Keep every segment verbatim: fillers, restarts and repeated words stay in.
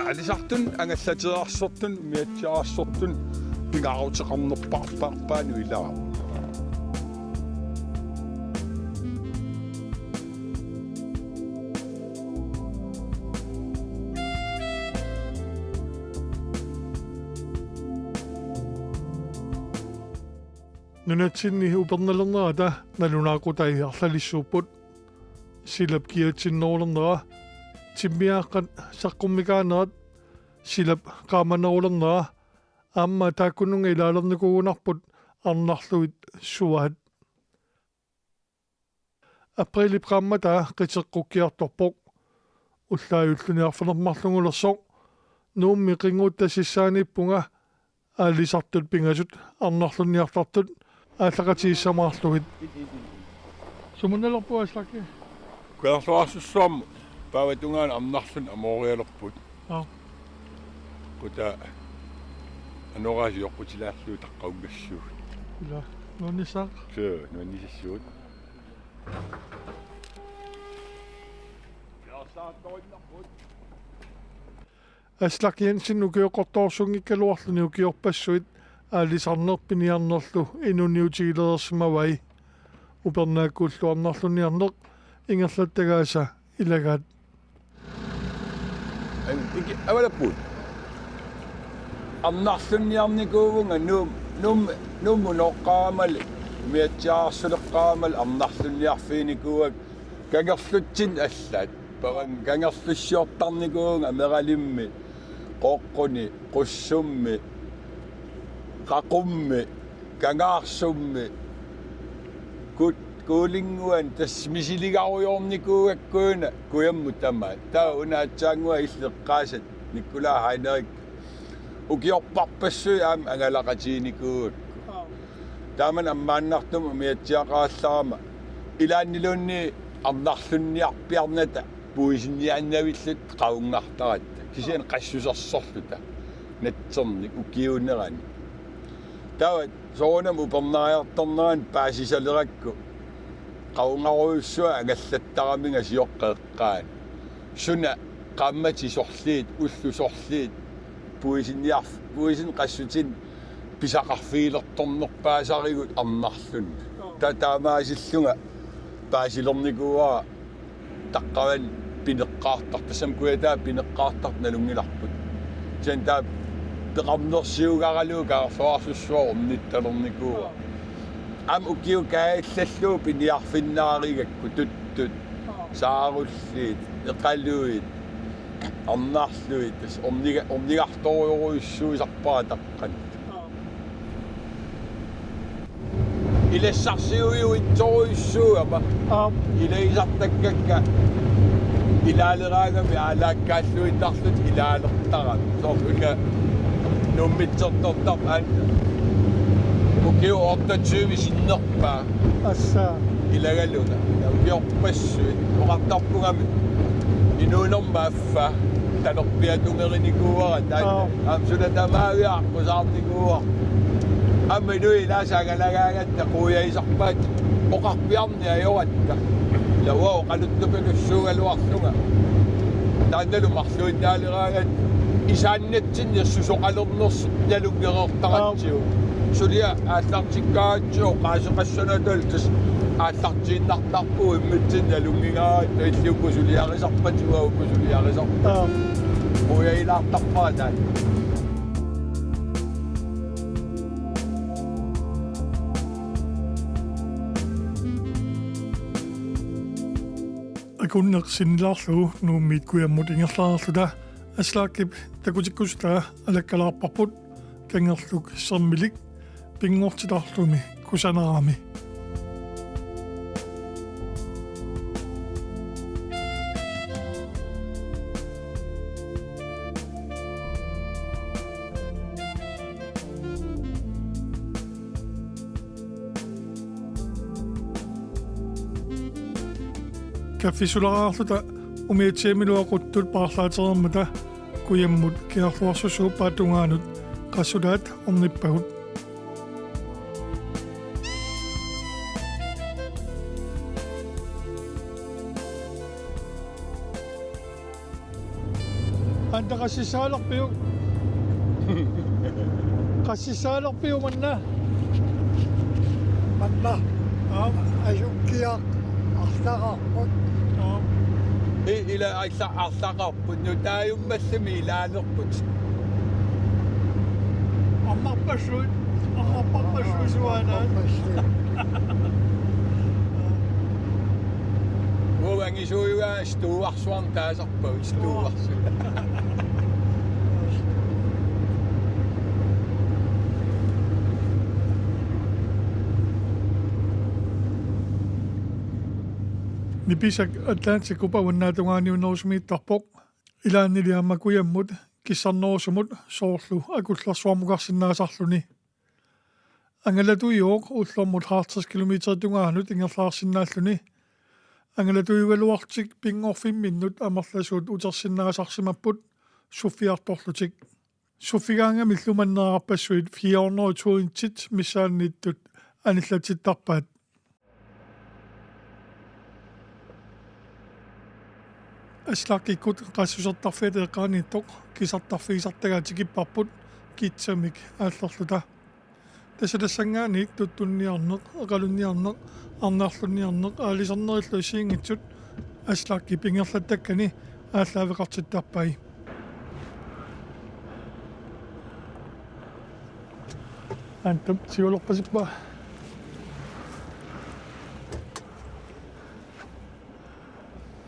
Aalisartut angallateerarsortut, umiatsiaarsortut pingaaruteqarnerpaarpaanut ilaat. Nunatsinni upernalernerata nalunaaqutai arlalissuupput. Silap kiatsinnerulernera, timmiaaqqat saqqummikaanerat, silap qaamanerulernera, aamma taakkununnga ilaalernikuugunarput arnarlugit suaat. Apriilip qaammataa qiteqqukkiartorpoq. Ullaajulluunniit arfineq-marlunngulersoq Nuummi qinngutta sissaaniippunga aalisartut pingasut arnarlunniartartut aallaqatigiissamaarlugit. Sumunnalerpua Aslaki? Kangerluarsussuarmut paavatungaanut arnarluni amoorialerput. Aa. Kuta anoraasi joqqutilaallugu taqqaungassuugut. Ila, nuannissaaq? Suu, nuannisassuut. Aslak Jensen ukioqortoorsunngikkaluarluni ukiorpassuit aalisarneq piniarnerlu inunniutigilereersimavai. Upernaakkullu arnarlunniarneq ingerlattagaasa ilagaat. Ai, iki, avalappuut. Arnarlunniarnikuuvunga Nuum-, Nuum-, Nuummut nooqqaaramali, umiatsiaarsuleqqaaramali arnarlunniarfiginikuuakka kangerlutsinni allaat. Paran kangerlussiortarnikuuvunga Ameralimmi, Qooqquni, Qussummi, Qaqummi, Kangaarsummi, Kut-, Kuulinnguani, tassa misiligarujoornikuugakku una kujammut tamaat. Taava una aatsaannguaq illit eqqaasat Nikolaj Heinrich ukiorparpassuit aamma angalaqatiginikuugakku. Taamani ammaannartumik umiatsiaqarallarama ilaanniluunniit arnarlunniarpiarnata puisinniaannavilluta qaungartaratta. Kisianni qassusersorluta natsernik ukiuunerani. Taava soorunami upernaariartornerani paasisalerakku qaungarujussuaq angallattaraminga sioqqeeqqaani. Suna qaammatit sorliit, ullut sorliit, puisinniarf-, puisin qassutin pisaqarfigilertornerpaasarigut arnarluni. Ta-, taamaasillunga paasilernikuuara taqqavani pineqqaartartut, tassami kujataa pineqqaartartut nalunngilarput. Kisianni taava peqarnersiugaralugu Kangerluarsussuaq ornittalernikuuara. Aamma ukiut kaajallallugu piniarfinnaarigakku tuttut, saarulliit, eqaluit, arnarluit, tassa orniga-, ornigartorujorujussuusarpara taqqani. Ilassarsiuiuitsorujussuugama. Aap. Ilagisartakkakka ilaaleraangami aalaakkaalluinnarlutik ilaalertarami. Soorlu una Nuummitsertortarpoq aamma. Ukiut otteogtyve sinnerpaa. Assa. Ilagalunga. Ukiorpassuit. Oqartarpunga aamma inuunerma affa talerpiatungerinikuuara taanna. Aap. Aamma suna tamaavia aqqusaarnikuuara. Aamma inuit ilaasa angalagaangatta quiaisarpaat oqarpiarneq ajoratta. Ila uanga oqaluttupilussuugaluarlunga. Taannalu marluinnaaleraangatta isaannatsinni susoqalernersoq nalunngereertaratsigu. Aap. Suliaq aallartikkaangatsigu oqaaseqassanatalu tassa aallartiinnartarpugut immitsinnut nalunngingaangatta illit uku suliarisarpatit uanga uku suliarisarpara. Aap. Quiailaartarpara taanna. Akunneq sinnilaarlugu Nuummiit kujammut ingerlareerluta Aslakip takutikkusutaa alakkalaarparput Kangerluk Sermilik pinngortitarlumi kusanarami. Kaffisularaarluta umiatsiamilu aquttut paarlaatereermata kujammut Kangerluarsussuup paata tungaanut qassulaat ornippagut. Anta qassissaalerpiuk? Qassissaalerpiuk manna? Manna. Aa. Asukkiaq arlaqarput. Aa. I-, ila arla-, arlaqarput, nutaajummallu ilaalerput. Ammarpassuit, ammarparpassuit suaanaat. Ammarparpassuit. Uangisuujugaa stuarsuarn taasarpagut, stuarsu. Nipisak Atlanticup avannaatungaaniunnerusumiittarpoq. Ilaannili aamma kujammut kissarnerusumut soorlu akullersuarmukarsinnaasarluni. Angalatujuuvoq ullormut halvtreds kilometerit tungaanut ingerlaarsinnaalluni. Angalatujugaluartik pinngorfimminnut amerlasuut utersinnaasarsimapput suffiartorlutik. Suffigaangamillu mannereerpassuit fire hundrede og to inchit missaanniittut anillatsittarpaat. Aslakkikkut qassusertarfiata eqqaaniittoq kisartarfigisartagaat tikipparput kitsamik aallerluta. Tassa tassanngaanniit tuttunniarneq, eqalunniarneq, arnarlunniarneq aalisarnerillu assigiinngitsut Aslakkip ingerlattakkani aallaaveqartittarpai. Antam siulerpasippa.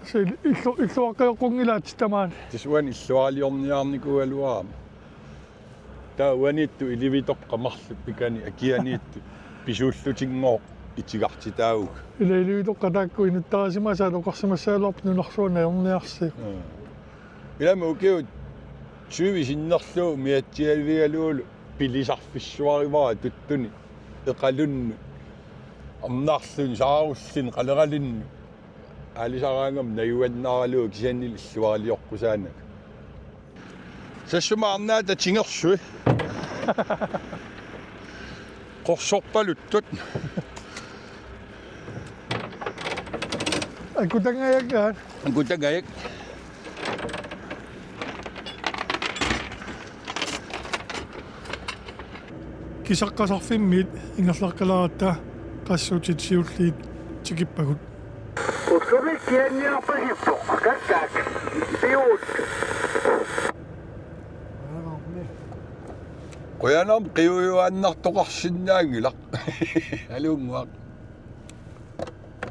Se illu-, illuaqqajoqqunngilaatit tamaani. Tassa uani illuaraliorniarnikuugaluarama. Taava uaniittut ilivitoqqat marluk pikani akianiittut pisuullutinngooq itigartitaavugut. Ila ilivitoqqat taakku inuttaarisimasaat oqarsimassagaluarput nunarsuarmi ajorniarsiuk. Mm. Ilami ukiut tyve sinnerlugu umiatsiavigalugulu pilisarfissuarivara tuttuni eqalunnut, arnarluni, saarulluni, qaleralunnut. Aalisaraangama najuannaralugu kisiannili illuaralioqqusaannagu. Sassuma arnaata tingersui. Qorsorpaluttut. Akutangajak, aa. Akutangajak. Kisaqqasarfimmiit ingerlaqqileratta qassutit siulliit tikippagut. Ullumi kianniarpasippoq, kakkaak, piuut. Qujanarmi qiujuaannartoqarsinnaanngilaq. Aluunnguaq.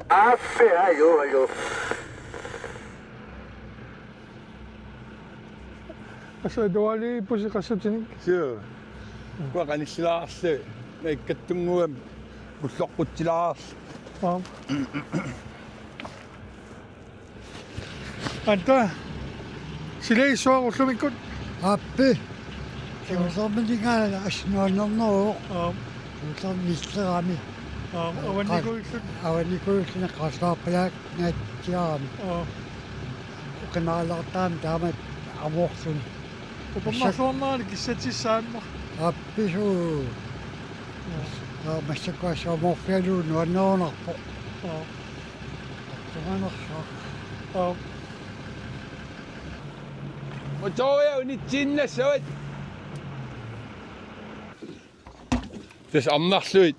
Aappi, ajo, ajo. Asa tuali pusi qassutinik. Suu. Kua qanissilaarsi. Naikkattunnguam. Ullorqutsilaarsi. Aap. Anta. Silagissuaq ullumikkut. Aappi. Siulermininngaanniit asnuannerneruvoq. Aap. Siulermi illerami. Aap, avannikuulluni. Avannikuulluni qassaarpalaak. Naatsiarami. Aa. Ukimaalaartaami taamak amoorluni. Upammarsuarmaani kissatissaamma. Appisu. Aa. Aa, massakkut assamoorfialu nuannerunarpoq. Aa. Tumanarsaa. Aa. Motoria unitsiinnassavat. Tassa arnarlugit.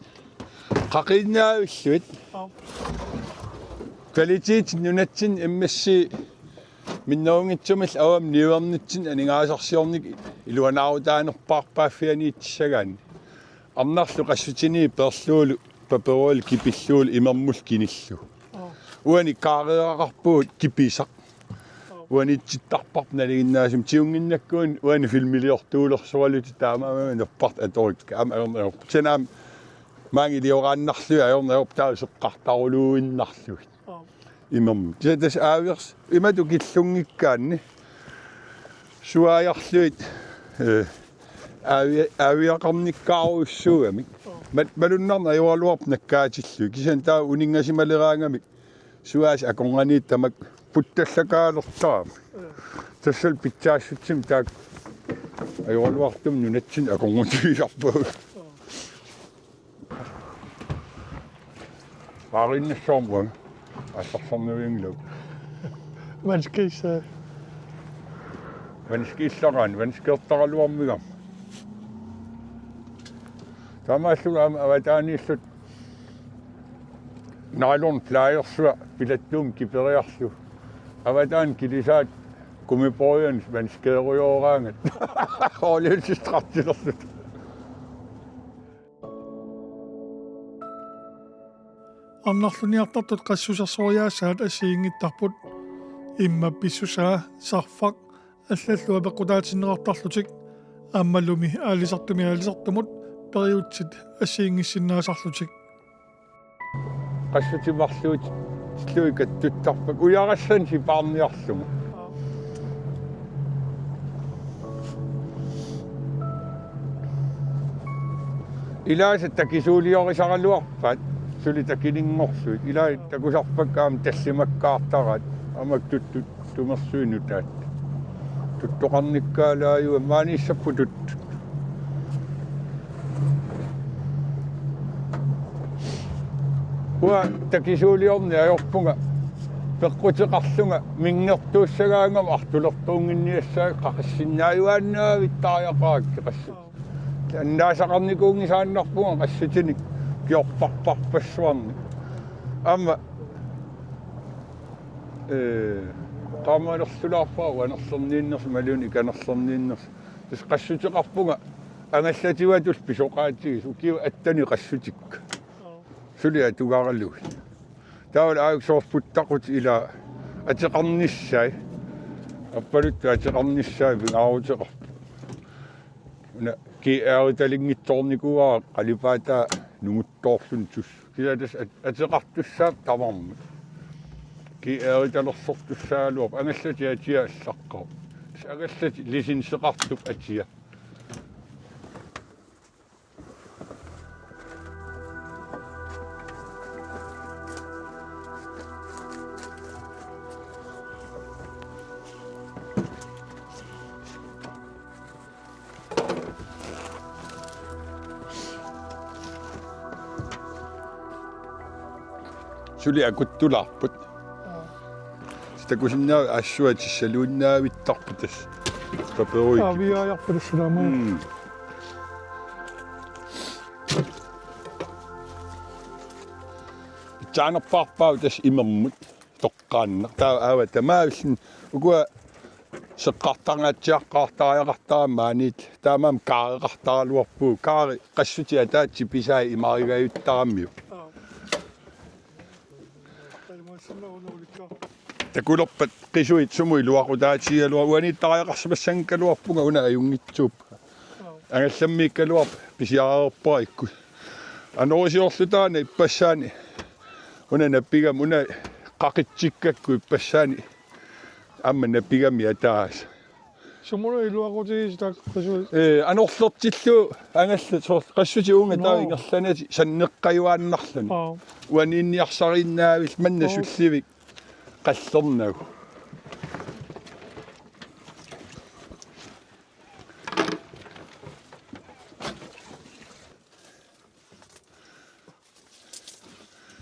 Qaqiinnaavillugit. Aap. Kvalitet nunatsinni M S C minnerunngitsumillu avammut niuernitsinni aningaasarsiornikkut iluanaarutaanerpaarpaaffianiitissagaanni. Arnarlu qassutini peerlugulu, paperualu kipillugulu, imermullu kinillugu. Aap. Uani kaareeraqarpugut kipisaq. Uaniitsittarparput nalinginnaasumik tiunnginnakkuun uani filmiliortuulersoralutik taamaammat nappartut atorikka aamma ajornerup. Kisianni aamma maanga ilioraannarlugit ajornerup taava seqqartaruluinnarlugit. Aap. Imermik. Kisianni tassa aaviars-, imatut killunngikkaanni suaajarlugit, eh, aavi-, aaviaqarnikkaarujussuugamik. Aap. Mat-, malunnarneq ajoraluarpoq nakkaatillugit. Kisianni taava uninngasimaleraangamik suaasut akornanniit tamakku puttallakaalertarami. Tassalu pitsaassutsimik taakku ajoraluartumik nunatsinni akornutigisarpagut. Paarinnassaarmi aallarsarnavianngilagut. Manskissa. Vandski-, illaraani vandskiortaraluarmigama. Taamaallugu aamma avataaniilluta nylon plyersuaq pilattuumik kiperiarlugu. Avataani kilisaat gummibådini vandskærujoraangat. Oljeudsistartilerluta. Arnarluniartartut qassusersoriaassaat assigiinngittarput. Immaqa pissusaa, sarfaq, allallu apeqqutaatinneqartarlutik aammalumi aalisartumit aalisartumut periutsit assigiinngissinnaasarlutik. Qassutit marluutillugit kattuttarpakka ujarassanik sipaarniarlunga. Ilaasa takisuuliorisaraluarpaat, suli takininngorlugit. Ilaa takusarpakka aamma tallimakkaartaraat, aamma tuttut tumersuit nutaat. Tuttoqarnikkaalaajuat maaniissapput tuttut. Uanga takisuuliorneq ajorpunga peqquteqarlunga minngertuussagaangama artulertuunnginniassaanga, qaqissinnaajunnaarvittariaqarakkit qassutit. Annaasaqarnikuunngisaannarpunga qassutinik kiorparparpassuarnik. Aamma, ee, qaamanerlulaarpara uanerlerniinnersoq imaluunniit ikanerlerniinnersoq. Tassa qassuteqarpunga angallativatullu pisoqaatigisoq, ukiut atteni qassutikka. Suli atugaralugit. Taavalu aajuku soorlu puttaqutit ilaa ateqarnissaat. Appaluttut ateqarnissaat pingaaruteqarput. Una G R-talinngitsoornikuuara qalipaataa nunguttoorluni tus. Kisianni tassa at-, ateqartussaapput tamarmik. G R-talersortussaagaluarpoq, angallatit atia allaqqavoq. Tassa angallatit licenseqartup atia. Suli akuttulaarput. Aa. Takusinnaavat assut atissaluinnaavittarput tassa. Paperuikki. Aa, viajarput tassa taama. Mm. Taanerpaarpaat tassa imermut toqqaannaq. Taava aava tamaavillin ukua seqqartangaatsiaqqaartariaqartarami maaniit. Taamaammat kaareqartaraluarpugut. Kaari qassutit ataatsit pisaat imarigajuttaramiuk. Takulerpat qisuit sumut iluaqutaatigigaluarput, uaniittariaqarsimassanngikkaluarpunga una ajunngitsuuppara. Angallammiikkaluarpat pisiareerpara ikkut. Anorisiorlutaana ippassaani una napigami, una qaqitsikkakku ippassaani aamma napigami ataasa. Sumut iluaqutigisut taakku qisuit? Ee, anorlertillugu angallat soorlu qassutit uunga taava ingerlanerit sanneqqajuaannarluni. Aa. Uaniinniarsariinnaavik manna sullivik qallernagu.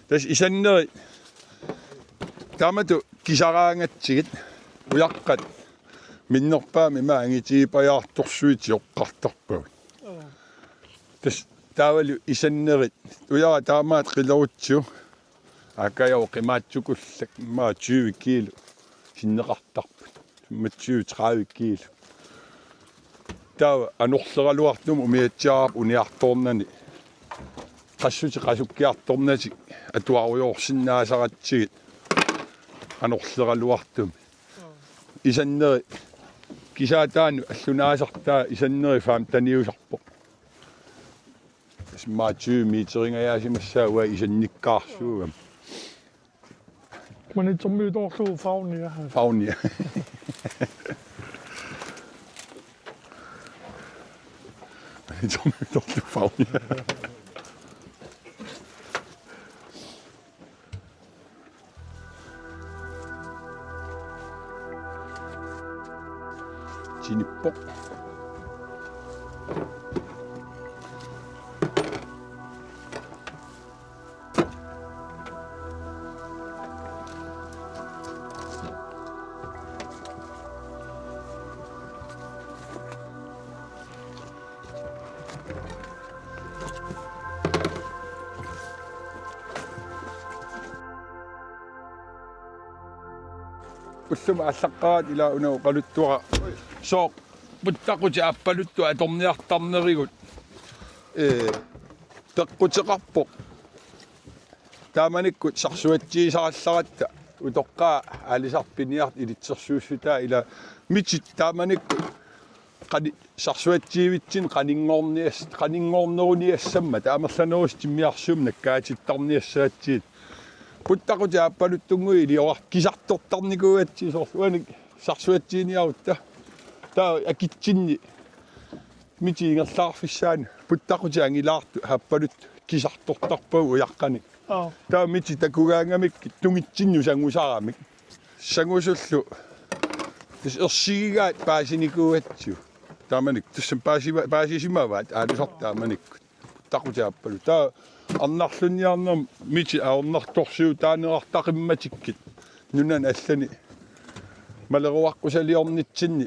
Tassa isannerit taamatut kisaraangatsigit ujaqqat minnerpaamik ima angitigipajaartorsuit tioqqartarpagut. Tassa taavalu isannerit ujara taamaattut qilerutsigu. Akaja oqimaatsukullak immaqa tyve kilo sinneqartarput. Femogtyve tredive kilo. Taava anorleraluartumik umiatsiaarput uniartoornani. Qassutit qasukkiartornatik atuarujoorsinnaasaratsigit anorleraluartumik. Isanneri kisaataanut allunaasartaa isanneri femteniusarpoq. Tassa immaqa tyve meterinngajaasimassaaq uanga isannikkaarsuugama. Maniitsormiutoorlugu Faunia. Faunia. Maniitsormiutoorlugu Faunia. Tinippoq. Ullumi aallaqqaaratta ila una oqaluttuara. Sooq puttaqutit aappaluttut atorniartarnerigut, ee, peqquteqarpoq. Taamanikkut sarsuatsigisarallaratta utoqqaat aalisartut piniartut ilitsersuussutaa ila mitit taamanikkut qani-, sarsuatsigivitsinni qaninngornias-, qaninngorneruniassammata amerlanerusut timmiarsuummik nakkaatittarniassagatsigit. Puttaqutit aappaluttunnguit iliora-, kisartortarnikuugatsigit soorlu uani sarsuatsiginiarutta. Taava akitsinni mitit ingerlaarfissaanni puttaqutit angilaartut aappaluttut kisartortarpagut ujaqqanik. Aap. Taava mitit takugaangamikkit tungitsinnut sangusaramik. Sangusullu. Tassa ersigigaat paasinikuugatsigu. Taamanikkut tassani paasiva-, paasisimavaat aalisartut taamanikkut. Puttaqutit aappaluttut. Taava arnarlunniarnermi mitit ajornartorsiutaanerartaqimmatikkit. Nunani allani maleruaqqusaliornitsinni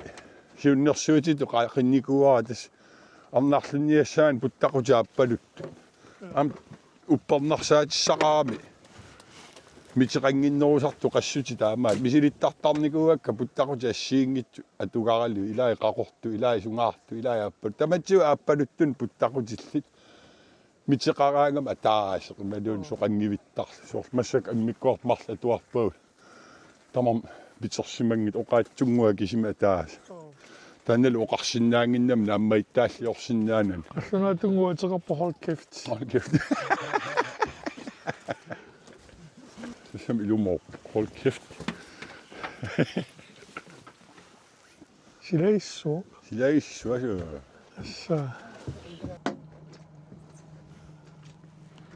siunnersuutitut qaaqinnikuuara tassa arnarlunniassaanni puttaqutit aappaluttut. Aamma uppernarsaatissaqarami miteqannginnerusartut qassutit taamaat. Misilittartarnikuuakka puttaqutit assigiinngitsut atugaralugit, ilai qaqortut, ilai sungaartut, ilai aappaluttut. Tamatigut aappaluttunik puttaqutillit. Miteqaraangama ataaseq, imaluunniit soqanngivittarlutik. Soorlu massakkut immikkoortut marluk atuarpagut. Tamarmik pitersimanngitsut oqaatsunnguaq kisimi ataaseq. Aap. Taannalu oqarsinnaannginnami naammagittaalliorsinnaanani. Qallunaatunnguaq ateqarpoq hold kæft. Hold kæft. Tassami ilumoorpoq. Hold kæft. Sila issuaq. Sila issuaq, suu. Tassa.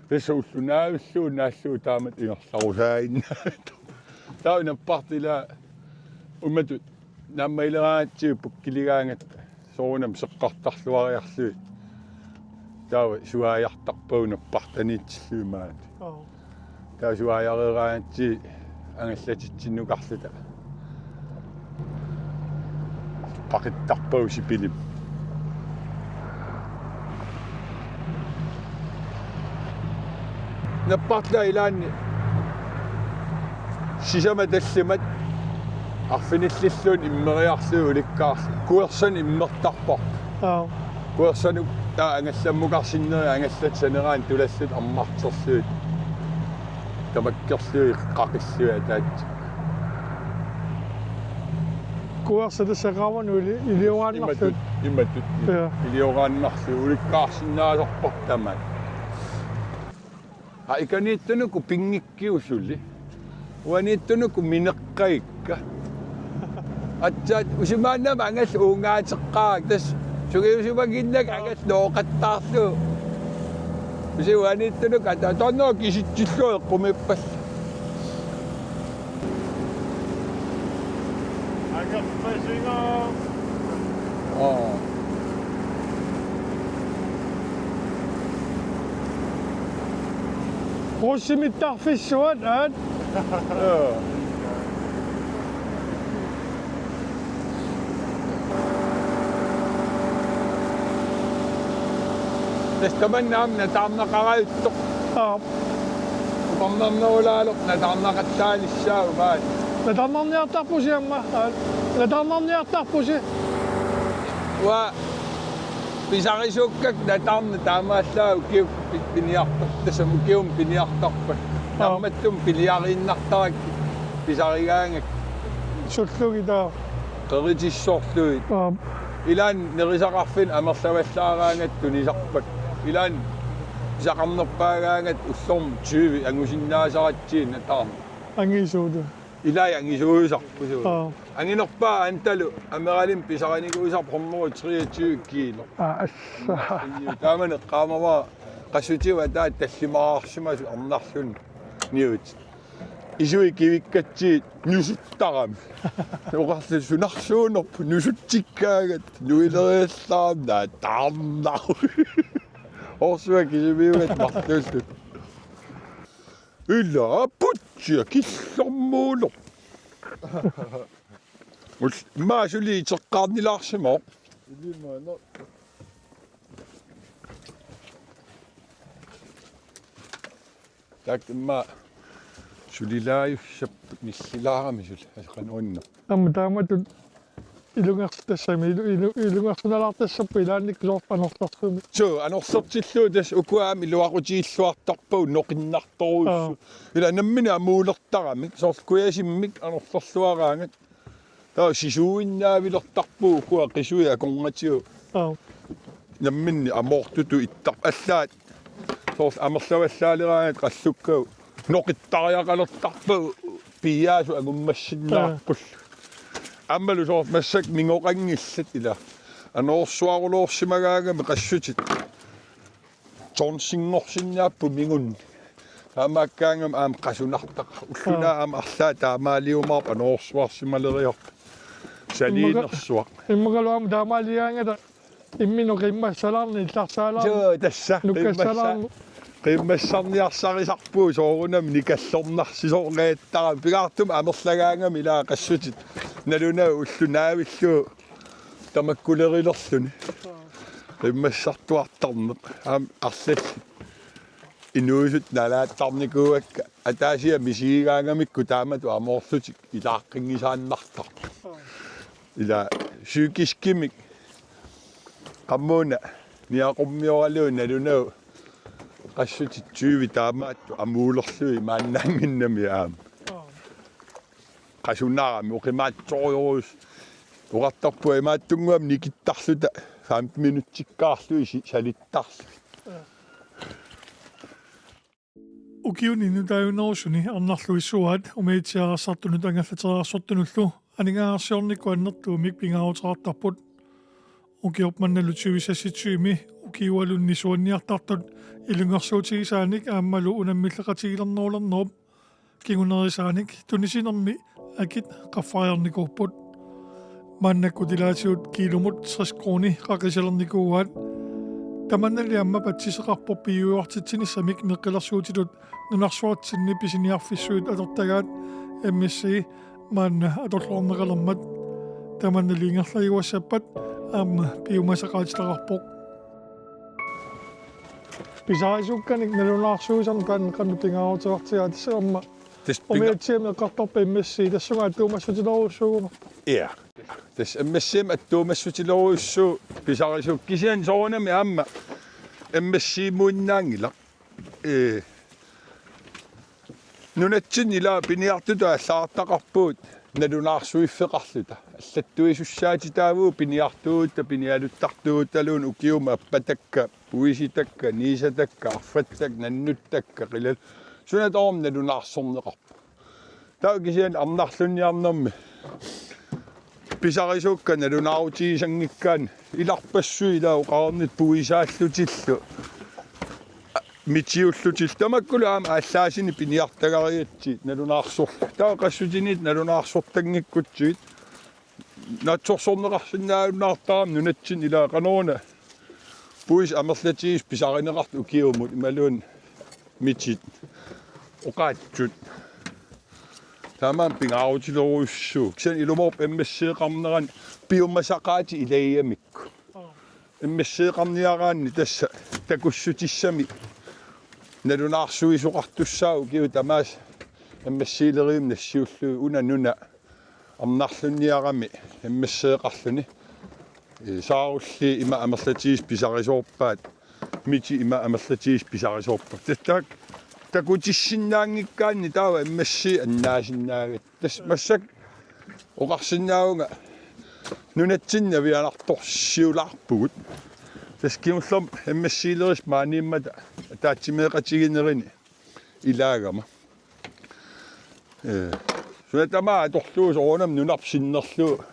Tassa ulloq naavillugu naallugu taamatut ingerlarusaaginnarpoq. Taava nappartut ila imatut naammagileraangatsigit pukkiligaangatta soorunami seqqartarluariarlugit. Taava suaajartarpagut nappartaniitillugit maani. Aap. Taava suaajareeraangatsigit angallatitsinnukarluta. Paqittarpagut sipilimik. Nappartut ilaanni sisamat tallimat arfinillilluunniit immeriarlugit ulikkaarlugit. Kuersanik immertarparput. Aap. Kuersanut taava angallammukarsinneri angallatit saneraanni tulallutik ammarterlugit. Tamakkerlugit qaqillugit ataatsit. Kuersat tassa qaavani ili-, ilioraannarlugit. Imatut, imatut. Ja. Ilioraannarlugit ulikkaarsinnaasarput tamaat. Aa, ikaniittunuku pinngikkiusuli. Uaniittunuku mineqqaikka. Aatsaat usimaannama angallat uungaateqqaarakkit tassa. Sungiusimanngilakka angallat nooqattaarlugu. Usi uaniittunuku ata-, taanna kisitsillugu eqqumiippallaaq. Akerpasiga. Aa. Russimittarfissuat, aat. Joo. Tassa tamanna aamma nataarneqarajuttoq. Aap. Uparnarnerulaaleq nataarneqattaalissaaq maani. Nataarnarniartarpusi aamma. Aap. Nataarnarniartarpusi. Uanga pisarisuukkakku nataarneq taamaallaat ukiukkut pi-, piniartar-, tassami ukiumut piniartarpakka. Aap. Naammattumik piliariinnartarakkit pisarigaangakkit. Sullugit taava? Qeritissorlugit. Aap. Ilaanni nerisaqarfinni amerlavallaaraangatta tunisarpakka. Ilaanni pisaqarnerpaagaangatta ullormut tyve angusinnaasaratsigu nataarneq. Angisuusoq. Ilai angisuusarput. Aap. Anginerpaaq antalu ameralimmik pisarinikuusarpoq hundrede treogtyve kilo. Aa, assa. Taamani eqqaamavara qassutigut ataatsit tallimaarsimasut arnarlunniutit. Isui kivikkatsigit nusuttarami. Oqarlutik sunarsuunerput nusutsikkaangatta nuileriallaarami nataarnaruk. Orsua kisimiugatta marluulluta. Ila putsia killormuulerpoq. Ul-, immaqa suli iteqqaarnilaarsimavoq. Ilimaana. Taakku immaqa Sulilaajussappat nillilaarami suli, asa qanoq unnu. Aamma taamatut ilungersutassamik, ilu-, ilu-, ilungersunalaartassapput ilaannikkut soorlu anorlerlumi. Suu, anorlertillugu tassa ukua aamma iluaqutigilluartarpagut noqinnartorujussuit. Aa. Ila nammineq amuulertaramik, soorlu kujasimmik anorlerluaraangat. Taava sisuinnaavilertarpugut ukua qisuit akornatigut. Aa. Namminneq amoortutut ittar-, allaat. Soorlu amerlavallaaleraangat qallukkagut. Noqittariaqalertarpagut piiaasut angummassinnaarpullu. Aa. Aammalu soorlu massakkut mingoqanngillat ila. Anorersuaruloorsimagaangami qassutit. Tonsinngorsinnaapput mingunni. Taamaakkaangami aamma qasunartaqaaq. Ullunaa Aa. aamma arlaat taamaaliumaarput anorersuarsimaleriarpat. Saliinersuaq. Immaqa-, immaqa-, aamma taamaaligaangata imminut qimmassalaarneq illarsaalaarneq. Joo, tassa. Nukassalaarneq. Qimmassa-, qimmassarniarsarisarpugut soorunami nikallornarsisoqaattarami. Pingaartumik amerlagaangami ilaa qassutit. Nalunagu ulloq naavillugu tamakkulerilerluni. Qimmassartuartarneq. Aamma arlallit. Inuusut nalaattarnikuuakka. Ataasiaq misigigaangamikku taamatut amoorlutik ilaaqqingisaannartarput. Ila psykiskimik. Qamuuna niaqqummioralugu nalunagu. Qassutit tyve taamaattut amuulerlugit imaannaannginnami aamma. Qasunarami oqimaatsorujussuuvoq. Oqartarpunga imaattunnguamik nikittarluta femten minutsikkaarlugit si-, salittarlugit. Ukiuni nutaajunerusuni arnarluissuaat umiatsiaarsartunut angallateriarsortunullu aningaasarsiornikkut annertuumik pingaaruteqartarput. Ukiormannalu tyve seksogtyvemi ukiualunni suanniartartut ilungersuutigisaanik aammalu unammilleqatigilernerulernerup kingunerisaanik tunisinermi akit qaffariarnikuupput. Maannakkut ilaatigut kiilumut tres krooni qaqisalernikuuaat. Tamannali aamma patsiseqarpoq piujuartitsinissamik neqilersuutitut nunarsuatsinni pisiniarfissuit atortagaat M S C maanna atorluarneqalermat. Tamannali ingerlajuassappat aamma piumasaqaatitaqarpoq. Pisarisuukkanik nalunaarsuisarneq taanna qanoq pingaaruteqartigaa tassa aamma Tassa pinga- umiatsiami eqqartorpat M S C tassunga attuumassutilerujussuugunarpoq. Ja. Tassa M S C-mi attuumassutilerujussuuvoq pisarisuup kisianni soorunami aamma M S C-muinnaanngilaq. Ee. Nunatsinni ilaa piniartutut allagartaqarpugut nalunaarsuiffeqarluta. Allattuisussaatitaavugut piniartuugutta pinialuttartuuguttaluunniit ukiumut appatakka, puisitakka, niisatakka, arfattakka, nannuttakka, qilal. Suna tamarmi nalunaarsorneqarpoq. Taava kisianni arnarlunniarnermi pisarisuukkat nalunaarutigisanngikkaanni ilarpassui ilaa oqarnittut puisaallutillu. Mitiullutillu tamakkulu aamma aallaasinik piniartagarigatsigit nalunaarsorlugit. Taava qassutiniittut nalunaarsortanngikkutsigit. Naatsorsorneqarsinnaajunnaartarami nunatsinni ilaa qanoruna. Puisit amerlatigisut pisarineqartut ukiumut imaluunniit mitit. Oqaatsut. Taamaammat pingaarutilerujussuuvoq. Kisianni ilumoorpoq M S C-qarnerani piumasaqaatit ilagigamikku. M S C-qarniaraanni tassa takussutissami nalunaarsuisoqartussaavoq ukiut tamaasa M S C-lerivimmut nassiullugit una nuna arnarlunniarami M S C-qarluni. Ee, saarulliit ima amerlatigisut pisarisoorpaat. Mitit ima amerlatigisut pisarisoorpaat. Tassa taakku takutissinnaanngikkaanni taava M S C annaasinnaagatta. Tassa massakkut oqarsinnaavunga nunatsinni navianartorsiulaarpugut. Tassa kingullermik M S C-lerissut maaniimmata ataatsimeeqatiginerini ilaagama. Ee, suna tamaat atorlugu soorunami nunarput sinnerlugu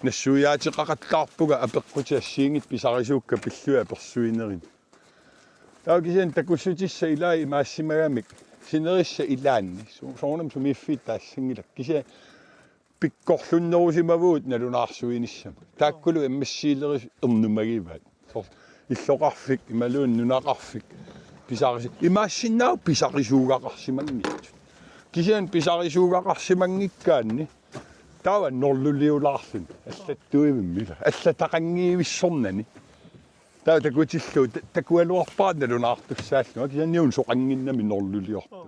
nassuiaateqaqattaarpunga apeqqutit assigiinngitsut pisarisuukkat pillugit apersuinerini. Taava kisianni takussutissat ilaat imaassimagamikkit sinerissap ilaanni. Su-, soorunami sumiiffiit taassanngilakka. Kisianni pikkorlunnerusimavugut nalunaarsuinissamut. Taakkulu M S C-lerisut ernumagivaat. Soorlu illoqarfik, imaluunniit nunaqarfik. Pisarisi-, imaassinnaavoq pisarisuugaqarsimanngitsut. Kisianni pisarisuugaqarsimanngikkaanni. Taava norluliulaarluni. Allattuivimmik. Allataqanngivissornani. Taava takutillugu, ta-, takugaluarpara nalunaartussaallunga, kisianni una soqannginnami norluliortoq.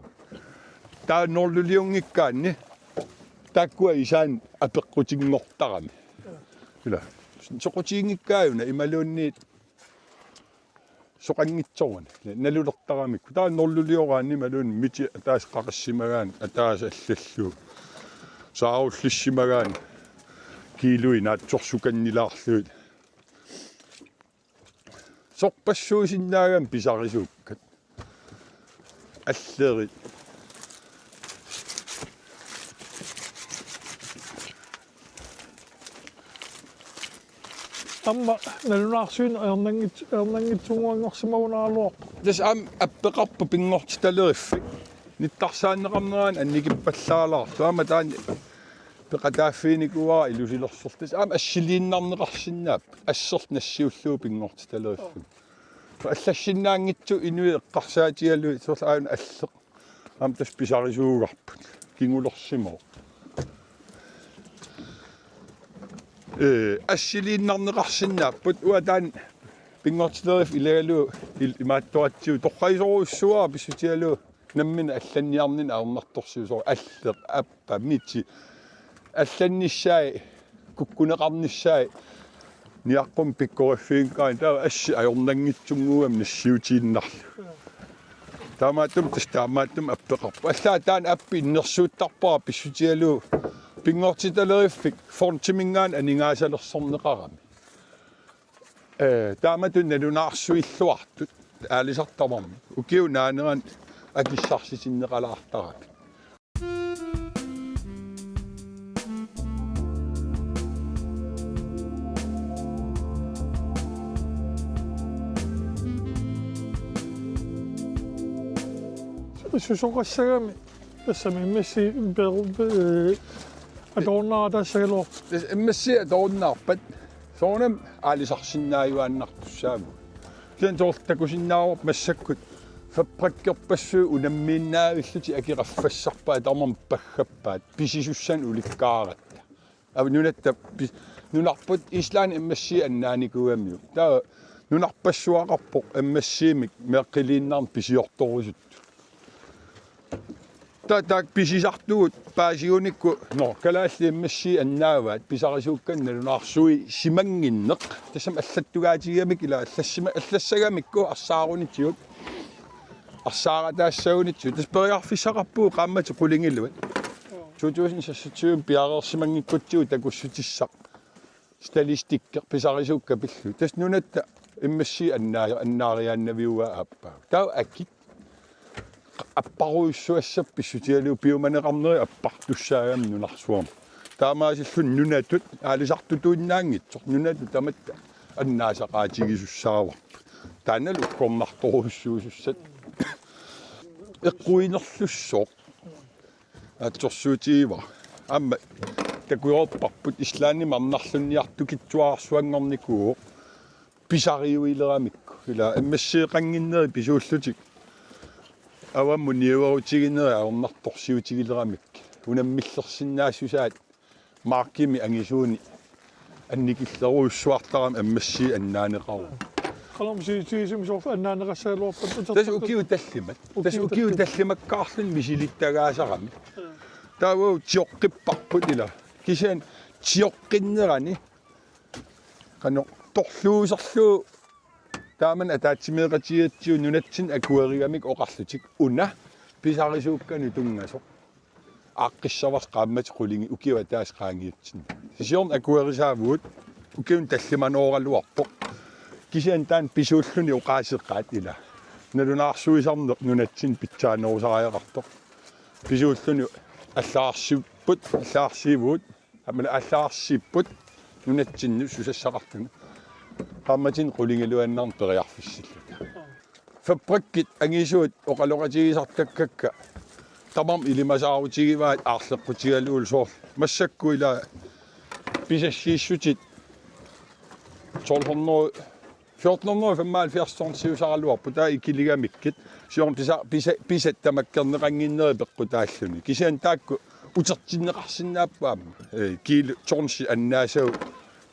Taava norluliunngikkaanni taakkua isaanni apeqqutinngortarami. Ila. Soqutiginngikkaajuna imaluunniit soqanngitsoorani. Nalulertaramikku. Taava norlulioraanni imaluunniit miti ataaseq qaqissimagaanni, ataaseq allallugu. Saarullissimagaanni. Kiilui naatsorsukannilaarlugit. Sorpassuusinnaagami pisarisuukkat. Allerit. Aamma nalunaarsuineq ajornanngit-, ajornanngitsunnguanngorsimagunaraluarpoq. Tassa aamma appeqarpoq pinngortitaleriffik. Nittarsaanneqarneranik annikippallaalaartoq. Aamma taanna peqataaffiginikuuara ilusilersorlutik. Aamma assiliinnarneqarsinnaapput. Asserlugu nassiullugu pinngortitaleriffik. Allassinnaanngitsoq inuit eqqarsaatigalugit soorlu aajuna alleq. Aamma tassa pisarisuugarput. Kingulersimavoq. Ee, assiliinnarneqarsinnaapput. Uanga taanna pinngortitaleriffik ilagalugu il-, imaattoratsigu torragisorujussuuara pissutigalugu nammineq allanniarninni ajornartorsiusoq, alleq, appa, miti. Allannissaat, kukkuneqarnissaat, niaqqummi pikkoriffiginngikkaanik, taava assi ajornanngitsunnguugami nassiutiinnarlugu. Taamaattumik tassa taamaattumik appeqarpoq. Allaat taanna appi innersuuttarpara pissutigalugu pinngortitaleriffik fondiminngaanniit aningaasalersorneqarami. Ee, taamatut nalunaarsuilluartut aalisartut tamarmik ukiup naanerani akissarsitinneqalaartaramik. Susoqassagami tassami M S C per-, eh, atuarneqartaassagaluarpoq. Tassa M S C atuarneqarpat soorunami aalisarsinnaajuaannartussaavugut. Kisianni soorlu takusinnaavarput massakkut fabrikkerpassuit unammiinnaavillutik akeqarfissarpaat tamarmik paggappaat pisisussanik ulikkaaratta. Aap nunatta pis-, nunarput Island M S C annaanikuugamiuk. Taava nunarpassuaqarpoq M S C-mik meeqqeriinnarnik pisiortorusuttut. Taava taakku pisisartugut paasigunikku, nå, kalaallit M S C annaavaat, pisarisuukkanik nalunaarsuisimannginneq. Tassami allattugaatigigamikku ila allassima-, allassagamikku arsaarunitigut. Arsaarataassagunitigut. Tassa periarfissaqarpugut qaammatit qulingiluat. To tusind seksogtyve piareersimanngikkutsigu takussutissaq. Statistikker pisarisuukkat pillugu. Tassa nunatta M S C annaa-, annaariaannaviugaa aappaagu. Taava akit apparujussuassappat pissutigalugu piumaneqarneri appartussaagami nunarsuarmi. Taamaasilluni nunatut aalisartutuinnaanngitsoq. Nunatut tamatta annaasaqaatigisussaavarput. Taannalu ukkornartorujussuusussat. Eqquinerlussooq. Naatsorsuutigivara. Aamma takujoorparput Islandimi arnarlunniartukitsuararsuanngornikuuvoq pisariuileramikku. Ila M S C-qannginneri pisuullutik avammut niuerutigineri ajornartorsiutigileramikkit. Unammillersinnaassusaat markimi angisuuni annikillerujussuartarami M S C annaaneqaruit. Qanormi sivisutigisumik soorlu annaaneqassagaluarpat? Tassa ukiut tallimat. Tassa ukiut tallimakkaarluni misilittagaasarami. Taava tioqqipparput ila. Kisianni tioqqinnerani qanoq torluuserlugu taamani ataatsimeeqatigigatsigu nunatsinni akuerigamikku oqarlutik una pisarisuukkanut tunngasoq. Aaqqissavarsi qaammatit qulingi-, ukiup ataaseq qaangiutsinni. Siorna akuerisaavugut, ukiuni tallimanooraluarpoq. Kisianni taanna pisuulluni oqaaseqaat ila. Nalunaarsuisarneq nunatsinni pitsaanerusariaqartoq. Pisuulluni allagarsivugut, allagarsivugut, aamma allagarsivugut nunatsinnut susassaqartunut. Qaammatini qulingiluinnarnik periarfissilluta. Fabrikkit angisuut oqaloqatigisartakkakka tamarmik ilimasaarutigivaat aarleqqutigalugu soorlu. Massakkut ila pisassiissutit tolv hundrede, fjorten hundrede og femoghalvfjerds tonsiusaraluarput taava ikiligamikkit. Siorna pisa-, pisa-, pisat tamakkerneqannginnerit peqqutaalluni. Kisianni taakku utertinneqarsinnaapput aamma. Ee, kiilu tonsi annaasagut.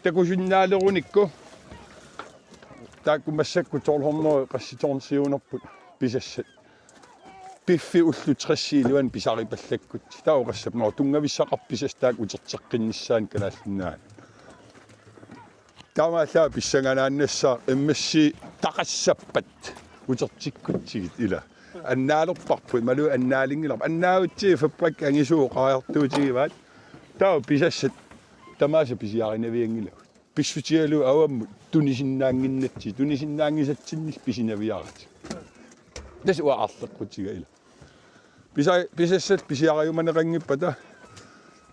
Takusinnaalerunikku. Taakku massakkut tolv hundrede qassit tonsiunerput pisassat. Piffissaq ullut tressit iluanni pisaripallakkutsigit. Taava oqassapput, nå, tunngavissaqarpoq pisassat taakku uterteqqinnissaannik Kalaallit Nunaanni. Taamaallaat pissanganaannassaaq M S C taqassappat utertikkutsigit ila. Annaalerparput, imaluunniit annaalinngilarput. Annaagutsigit fabrikkip angisuut oqariartuutigivaat. Taava pisassat tamaasa pisiarinavianngilagut. Pissutigalugu avammut tunisinnaannginnatsigit, tunisinnaanngisatsinnillu pisinaviaratik. Tassa uanga aarleqqutiga ila. Pisa-, pisassat pisiariumaneqanngippata.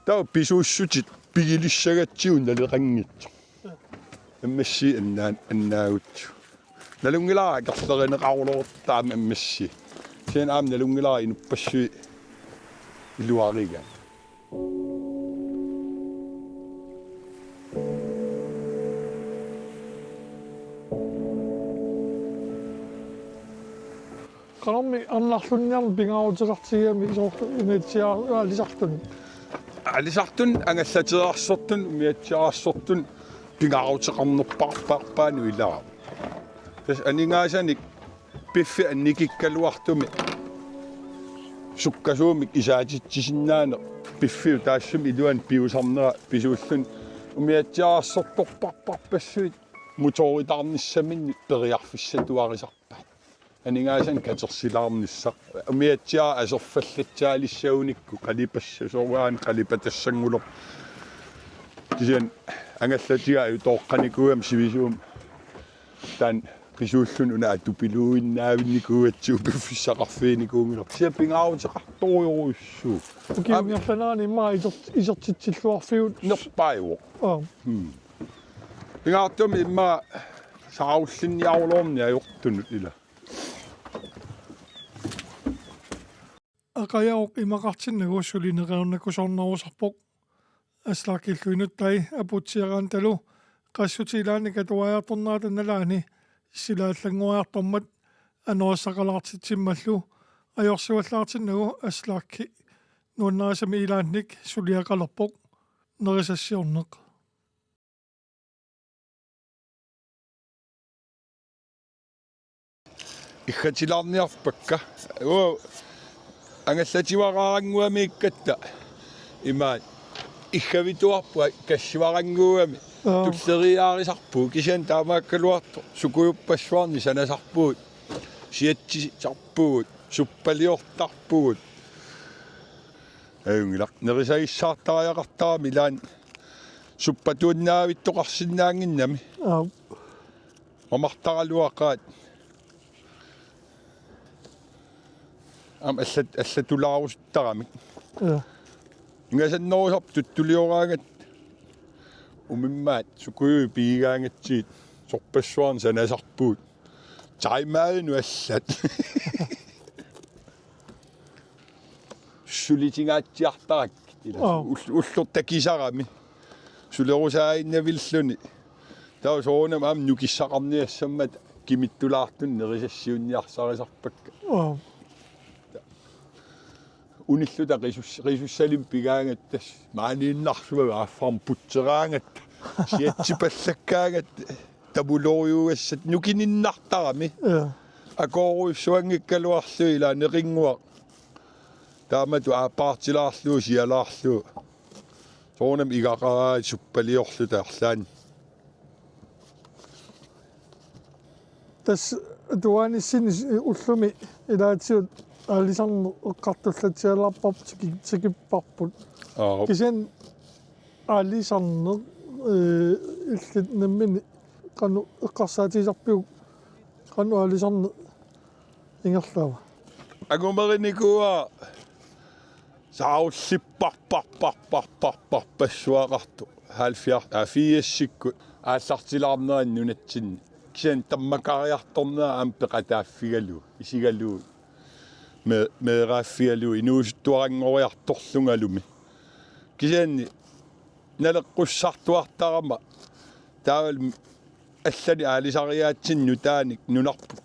Taava pisuussutit pigilissagatsigu naleqanngitsoq. M S C annaan-, annaagutsigu. Nalunngilara akerlerineqaruloortarami M S C. Kisianni aamma nalunngilara inuppassuit iluarigaat. Qanormi arnarlunniarneq pingaaruteqartigigami soorlu umiatsiaa-, aalisartunut? Aalisartunut, angallateerarsortunut, umiatsiaararsortunut pingaaruteqarnerpaarpaarpaanut ilaavoq. Tassa aningaasanik piffissaq annikikkaluartumik sukkasuumik isaatitsisinnaaneq piffiup taassuma iluani piusarnera pisuulluni umiatsiaararsortorpaarpaarpassuit motoritaarnissaminnut periarfissatuarisarpaat. Aningaasanik katersilaarnissaq. Umiatsiaat aserfallatsaalissagunikku qalipassasoriaani qalipatassanngulor. Kisianni angallatiga ajutooqqanikuugami sivisuumik. Taanna pisuulluni una atupiluinnaavinnikuugatsigu piffissaqarfiginikuunngilara. Kisianni pingaaruteqartorujorujussuuvoq. Ukiut Aap. Ingerlanerani immaqa isert-, isertitsilluarfigut. Nerpaajuvoq. Aap. Hmm. Pingaartumik immaqa saarullinniaruloorneq ajortunut ila. Aqajaaq imaqartinnagu suli neriornakusoornerusarpoq. Aslakillu inuttai aputsiaraantalu qassutit ilaanni katuariartornerata nalaani silaallanngoriartormat anorisaqalaartitsimmallu ajorsivallaartinnagu Aslakki nuannarisami ilaannik suliaqalerpoq nerisassiorneq. Iggatilaarniarpakka. Uu, angallativaraarannguamiikkatta. Imaat. Iggavituarput kassivarannguugami. Aa. Tulleriiaarisarpugut kisianni taamaakkaluartoq sukujuppassuarnik sanasarpugut. Siatsisarpugut. Suppaliortarpugut. Ajunngilaq. Nerisagissaartariaqartarami ilaanni suppatuinnaavittoqarsinnaannginnami. Aap. Mamartaraluaqaat. Aamma allat-, allatulaarusuttaramik. Ja. Ingasannerusarput tuttulioraangatta. Umimmaat sukujuit pigigaangatsigit sorpassuarnik sanasarpugut. Timeoutinu allat. Sulitingaatsiartarakkit. Ila Aap. ull-, ulloq takisarami. Sulerusaannavilluni. Taava soorunami aamma nukissaqarniassammata kimittulaartunik nerisassiunniarsarisarpakka. Aap. Unilluta qisus-, qisussalimmi pigaangatta tassa maaniinnarsua aaffarmi putseraangatta. Siatsipallakkaangatta. Tamulorujuugassat nukininnartarami. Ja. Akoorujussuanngikkaluarlugu ila neqinnguaq. Taamatut aappaartilaarlugu sialaarlugu. Soorunami igaqaraat suppaliorluta arlaanni. Tassa atuanissinni ullumi ilaatigut aalisarneq eqqartullatsialaarparput tiki-, tikipparput. Aap. Kisianni aalisarneq, ee, illit nammineq qanoq eqqarsaatigisarpiuk, qanoq aalisarneq ingerlava? Angumerinikuuara saarullippassuaqartoq halvfjerds, aa, firsikkut aallartilaarnerani nunatsinni. Kisianni tammakariartornera aamma peqataaffigalugu, isigalugu, me-, meeraaffigalugu, inuusuttuaranngoriartorlungalumi. Kisianni naleqqussartuartarama taavalu allanik aalisariaatsinik nutaanik nunarput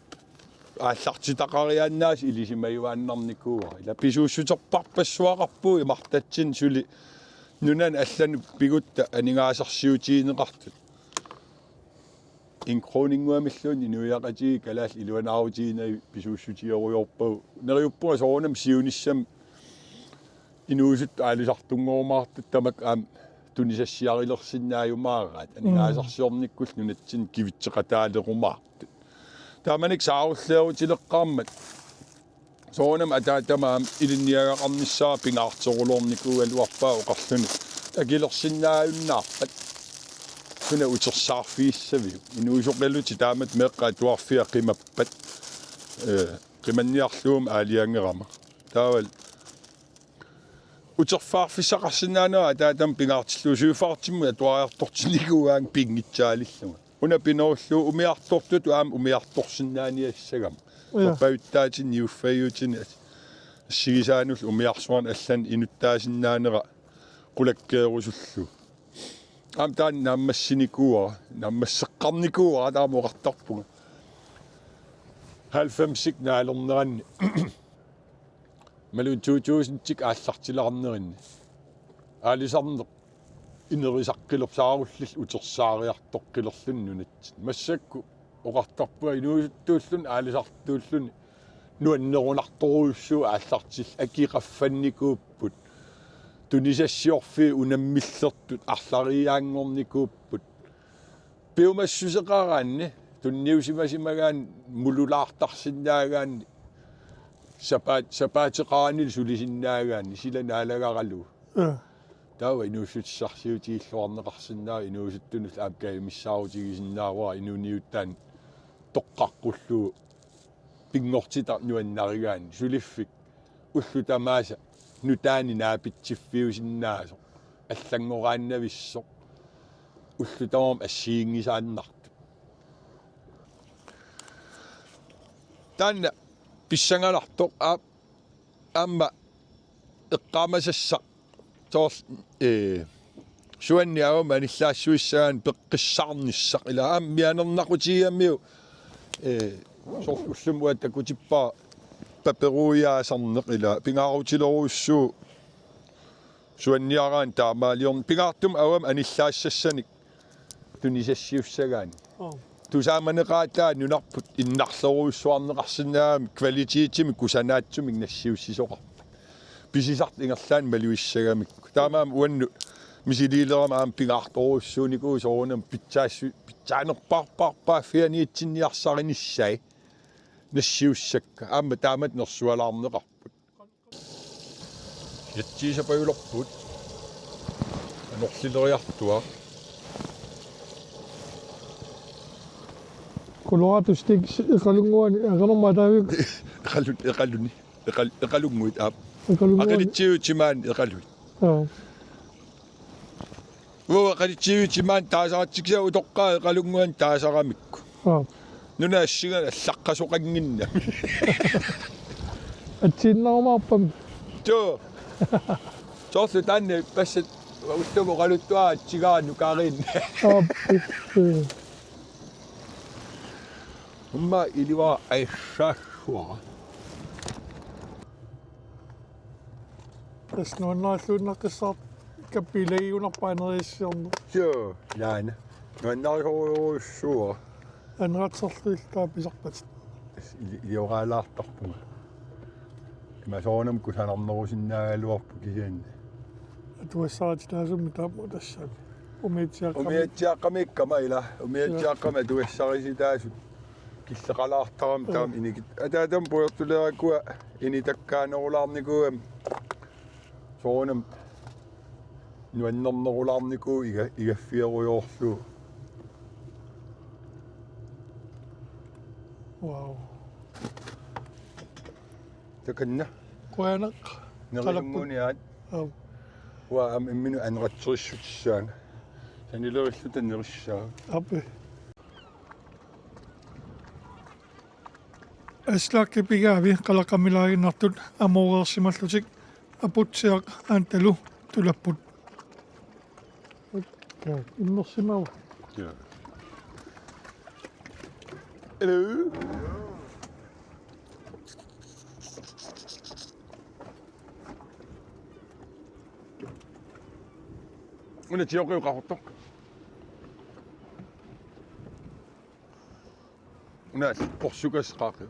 aallartitaqariaannaasut ilisimajuaannarnikuuara. Ila pisuussuterparpassuaqarpugut imartatsinni suli nunanut allanut pigutta aningaasarsiutigineqartut. en kroninnguamilluunniit inuiaqatigiit kalaallit iluanaarutigiinnagu pisuussutigerujoorpagut. Neriuppunga soorunami siunissami inuusuttut aalisartunngorumaartut tamakku aamma tunisassiarilersinnaajumaaraat. Mm. Aningaasarsiornikkullu nunatsinni kivitseqataalerumaartut. Taamanikkut saarulliutileqqaarmat soorunami ataatama aamma ilinniagaqarnissaa pingaartorulornikuugaluarpaa oqarluni akilersinnaajunnaarpat suna utersaarfigissaviuk. Inuusoqalutit taamatut meeqqat atuarfiat qimappat, ee, qimanniarlugit aalajangerama. Taavalu uterfaarfissaqarsinnaanera ataatama pingaartillugu suliffeqarfimmut atuariartortinnikuugaangat pinngitsaalillunga. Una pinerullugu umiartortutut aamma umiartorsinnaaniassagama. Ja. Pappajuttaatinni uffajuutinni as-, assigisaanullu umiarsuarnik allanik inuttaasinnaanera qulakkeerusullugu. Aamma taanna naammassinikuuara, naammasseqqarnikuuara taama oqartarpunga. Halvfemsik naalerneranni. Imaluunniit to tusindit aallartilaarneranni. Aalisarneq inerisaqqilerpoq saarullillu utersaariartoqqilerluni nunatsinni. Massakkut oqartarpunga inuusuttuulluni aalisartuulluni nuannerunartorujussuuvoq aallartillugu, akit qaffannikuupput. Tunisassiorfiit unammillertut arlariaanngornikuupput. Piumassuseqaraanni, tunniusimasimagaanni, mululaartarsinnaagaanni, sapaat-, sapaateqaraanni sulisinnaagaanni, sila naalagaralugu. Ja. Taava inuussutissarsiutigilluarneqarsinnaavoq, inuusuttunullu aamma kajumissaarutigisinnaavara inuuniuttaani toqqaqqullugu pinngortitaq nuannarigaanni suliffik ullut tamaasa nutaanik naapitsiffiusinnaasoq allanngoraannavissoq ullut tamarmik assigiinngisaannartut. Taanna pissanganartoq aa-, aamma eqqaamasassaq soorlu, ee, suanni avamut anillaassuissagaanni peqqissaarnissaq ilaa aamma mianernaqutigigamiuk, ee, soorlu ullumi uanga takutippara paperuiaasarneq ilaa pingaarutilerujussuuvoq suanniaraanni taamaaliorn-, pingaartumik avamut anillaassassanik tunisassiussagaanni. Oo. Tusaamaneqaataa nunarput innarlerujussuarneqarsinnaagami kvalitetimik kusanaatsumik nassiussisoqarpat. Pisisartut ingerlaannaq malugissagamikku. Taamaammat uannut misiliilerama aamma pingaartorujussuunikuuvoq soorunami pitsaassu-, pitsaanerpaarpaarpaaffianiitsinniarsarinissai nassiussakka. Aamma taamatut nersualaarneqarput. Jatsiisapajulerpugut. Anorlileriartuaq. Colorado Sticks eqalunnguani, eqalunnguani taavik. Eqalun-, eqaluni. Eqal-, eqalunnguit aap. Eqalunnguani. Aqalitsiuut timaani eqaluit. Aa. Uanga aqalitsiuut timaani taasaratsikkit utoqqaat eqalunnguani taasaramikku. Aa. Nuna assinga allaqqasoqannginnami. Atsiinnarumaarpami. Joo. Soorlu taanna passat ullumu oqaluttuara atsigaara nukariinni. Aa, pisse. Umma iliva aissaassuara. Tassa nuannaarluinnaqqissaaq kappiilagigunarpaa aneriassiorneq. Joo, ilaana. Nuannarisorujussuuara. Aneratserluillu taava pisarpatit. Tassa ili-, ilioraalaartarpunga. Ima soorunami kusanarnerusinnaagaluarpoq kisianni. Atugassarititaasummi taama tassami. Umiatsiaaqqami. Umiatsiaaqqamiikkama ila. Umiatsiaaqqami atugassarisitaasut. Killeqalaartarami taama inikit. Ataatama pujortuleerakua initakkaanerulaarnikuugami. Soorunami nuannernerulaarnikuuvoq iga-, igaffigerujoorlugu. Wow. Takanna. Qujanaq. Neriunnguuniaat. Aap. Uanga aamma imminut aneratserissutissaanga. Sanilerilluta nerissaanga. Aap. Aslakki pigaavi qalaqqamilaaginnartut amuureersimallutik Aputsiaq Antalu tulapput. Immersimava. Ja. Hello. Una tioqi uqartoq. Una qorsukas qaaqi.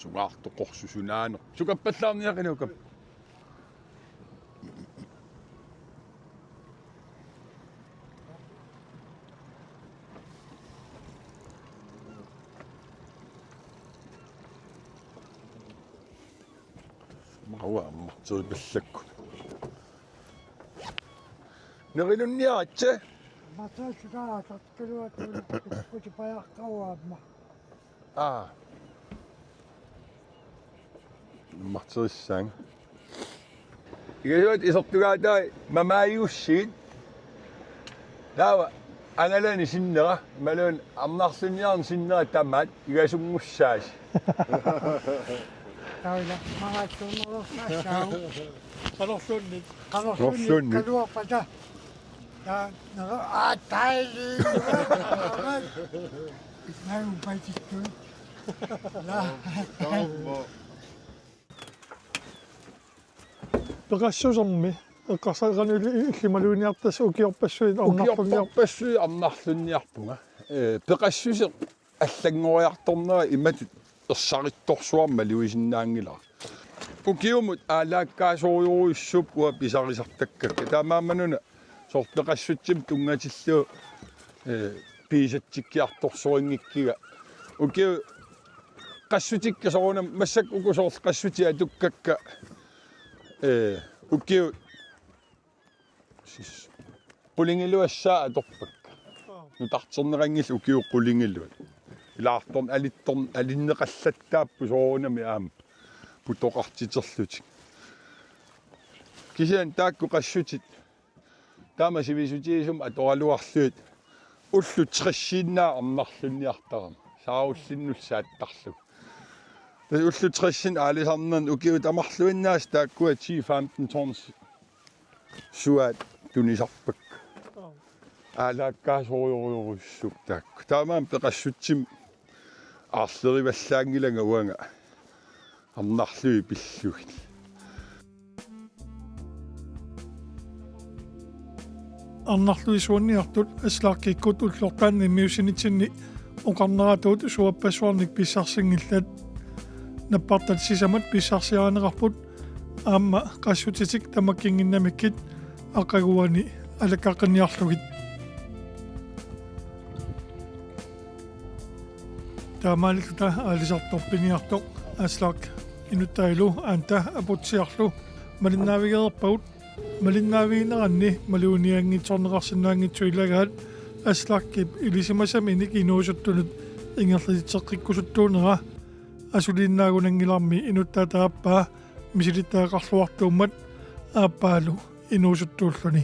Sugaartoq qorsusunaaneq. Sukappallaarniaqinukap. Maua ammarteripallakkut. Nerilunniaritsi. Matsaassutaa takkaluat kutipajaqqavuamma. Aa. Ammarterissaanga. Igasuat isertugaatai mamaajussigit. Taava angalani sinnera, imaluunniit arnarlunniarneq sinnera tamaat igasunngussaasoq. Taava ila mamaatsuunnerussaassaaq. Qanorluunniit. Qanorluunniit. Qanorluunniit. Kaluarpata. Taa, nera, aa, taili. Nau paitittui. Naa. Taamma. Peqassusermi eqqarsarneqarnili illit maluginiartarsi ukiorpassuit arnarlunniar- Ukiorpassuit arnarlunniarpunga. Ee, peqassuseq allanngoriartornera imatut ersarittorsuarmik malugisinnaanngilara. Ukiumut aalaakkaasorujorujussuupput uanga pisarisartakkakka. Taamaammanuna soorlu peqassutsimut tunngatillugu, ee, piisatsikkiartorsorinngikkikka. Ukiut qassutikka soorunami massakkut uku soorlu qassutit atukkakka, ee, ukiut sis qulingiluassaat atorpakka. Nutarterneqanngillat ukiut qulingiluat. Ilaartorn alittorn alinneqallattaapput soorunami aamma putoqartiterlutik. Kisianni taakku qassutit taama sivisutigisumik atoraluarlugit ullut tressiinnaat arnarlunniartarami. Saarullinnullu saattarlugu. Tassa ullut tressiinnat aalisarnerni ukiut tamarluinnaasa taakkua ti femten tons suaat tunisarpakka. Aalaakkaasorujorujussuupput taakku. Taamaammat peqassutsimut aarlerivallaanngilanga uanga arnarlugit pillugit. Arnarluisuanniartut Aslaakikkut ullortaani immiussinitsinni oqarneratut suappassuarnik pissarsinngillat. Nappartat sisamat pissarsiarineqarput aamma qassutitik tamakkinnginnamikkit aqaguani alakkaqqinniarlugit. Taamaalilluta aalisartoq piniartoq Aslak inuttaalu aamma aputsiarlu malinnaavigereerpagut. Malinnaavigineranni maluginianngitsoorneqarsinnaanngitsoq ilagaat Aslakip ilisimasaminik inuusuttunut ingerlatitseqqikkusuttuunera. Asuliinnaagunanngilarmi inuttaata aappaa misilittagaqarluartuummat aappaalu inuusuttuulluni.